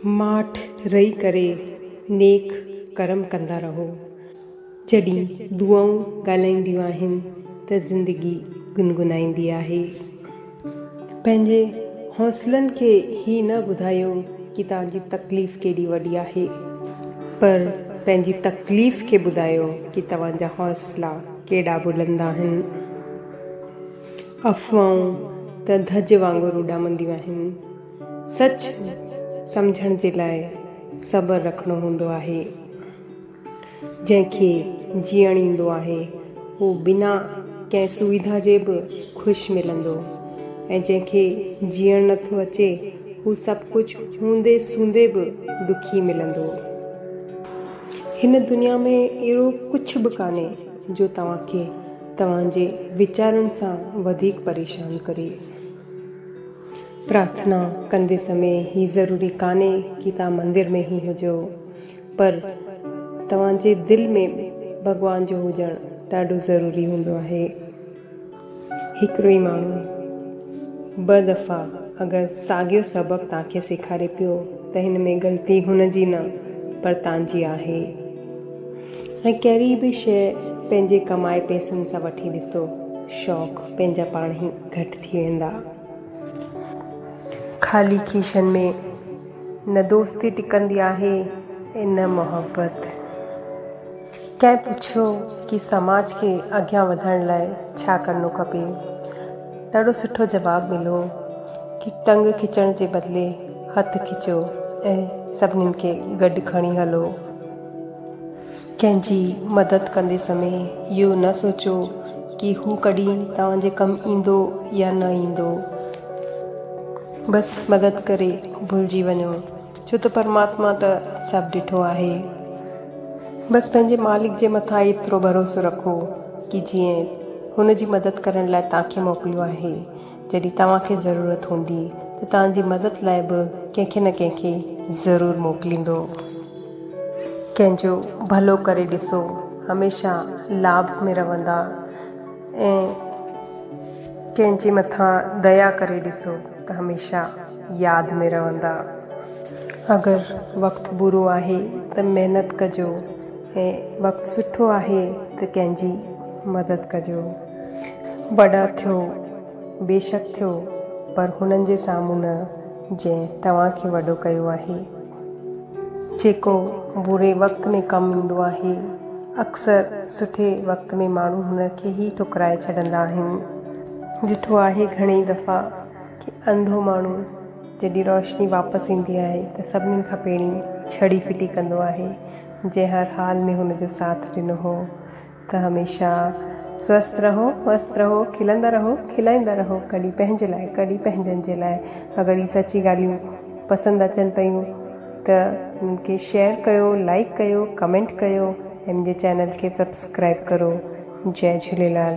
ماٺ رهي ڪري نيڪ ڪرم ڪندا رهو. جڏهن دعائون ڳالهائينديون آهن ته زندگي گنگنائيندي آهي. پنهنجي حوصلن کي هي نه ٻڌايو ڪي توهان جي تڪليف ڪيڏي وڏي آهي، پر پنهنجي تڪليف کي ٻڌايو ڪي توهان جا حوصلا ڪيڏا بلند آهن. افواهون ته ڌڄ وانگر اڏامنديون آهن. سچ سمجهڻ جي لاء صبر رکڻو هوندو آهي. جنهن کي جيئڻ ايندو آهي، هو بنا ڪنهن سويڌا جي به خوش ملندو ۽ جنهن کي جيئڻ نٿو اچي، هو سڀ ڪجهه هوندي سوندي به دکي ملندو. هن دنيا ۾ اهڙو ڪجهه به ڪانهي جو توهان کي توهان جي ويچارن سان وڌيڪ پريشان ڪري. پرارٿنا ڪندي سمي هي ضروري ڪانهي ڪي توهان مندر ۾ ئي هجو پر توهان جي دل ۾ ڀڳوان جو هجڻ ڏاڍو ضروري هوندو آهي. هڪڙو ئي ماڻهو ٻه دفعا اگر ساڳيو سبق توهان کي سيکاري پيو ته هن ۾ غلطي هن جي نه پر توهان جي آهي. ۽ ڪهڙي به شيء پنهنجي ڪمائي پئسن سان وٺي ڏسو شوق پنهنجا پاڻ ئي گهٽ ٿي ويندا. خالي کيسن ۾ نه دوستي ٽڪندي آهي ۽ نه محبت. ڪنهن پڇيو ڪي سماج کي اڳيان وڌڻ لاء ڇا ڪرڻو کپي؟ ڏاڍو سٺو جواب مليو ڪي ٽنگ کچڻ جي بدلي هٿ کچو ۽ سڀنين کي گڏ کڻي هلو. ڪنهن جي مدد ڪندي سمي اهو نه سوچو ڪي هو ڪڏهن توهان جي ڪم ايندو يا نه ايندو. بس مدد ڪري ڀلجي وڃو ڇو ته پرماتما ته سڀ ڏٺو آهي. بس پنهنجي مالڪ جي مٿان ايترو ڀروسو رکو ڪي جيئن هن جي مدد ڪرڻ لاء توهان کي موڪليو آهي جڏهن توهان کي ضرورت هوندي ته توهان جي مدد لاء به ڪنهن کي نه ڪنهن کي ضرور موڪليندو. ڪنهن جو ڀلو ڪري ڏسو، هميشه لاڀ ۾ رهندا ۽ ڪنهن جي مٿان ديا ڪري ڏسو ته هميشه ياد ۾ رهندا. اگر وقت برو آهي ته محنت ڪجو ۽ وقت سٺو آهي ته ڪنهن جي مدد ڪجو. وڏا ٿيو بيشڪ ٿيو پر هنن جي سامهون نه جنهن توهان کي وڏو ڪيو آهي. جيڪو بري وقت ۾ ڪم ايندو آهي، اڪثر سٺي وقت ۾ ماڻهو هن کي ئي ٺڪرائي ڇڏندا آهن. ڏٺو آهي گهڻي دفعا ڪي انڌو ماڻهو جڏهن روشني واپس ايندي آهي ته سڀني کان پهرين ڇڙي ڦٽي ڪندو آهي، جنهن هر حال ۾ هن جو ساٿ ڏنو هو. ته هميشه سوسٿ رهو، مست رهو، کلندا رهو، کلائيندا رهو، ڪڏهن پنهنجي لاء ڪڏهن پنهنجن جي لاء. اگر هي سچي ڳالهيون پسند اچن پيون ته انهن کي شيئر ڪيو، لائيڪ ڪيو، ڪمينٽ ڪيو ۽ منهنجي چينل کي سبسڪرائيب ڪرو. جئي جهوليلال.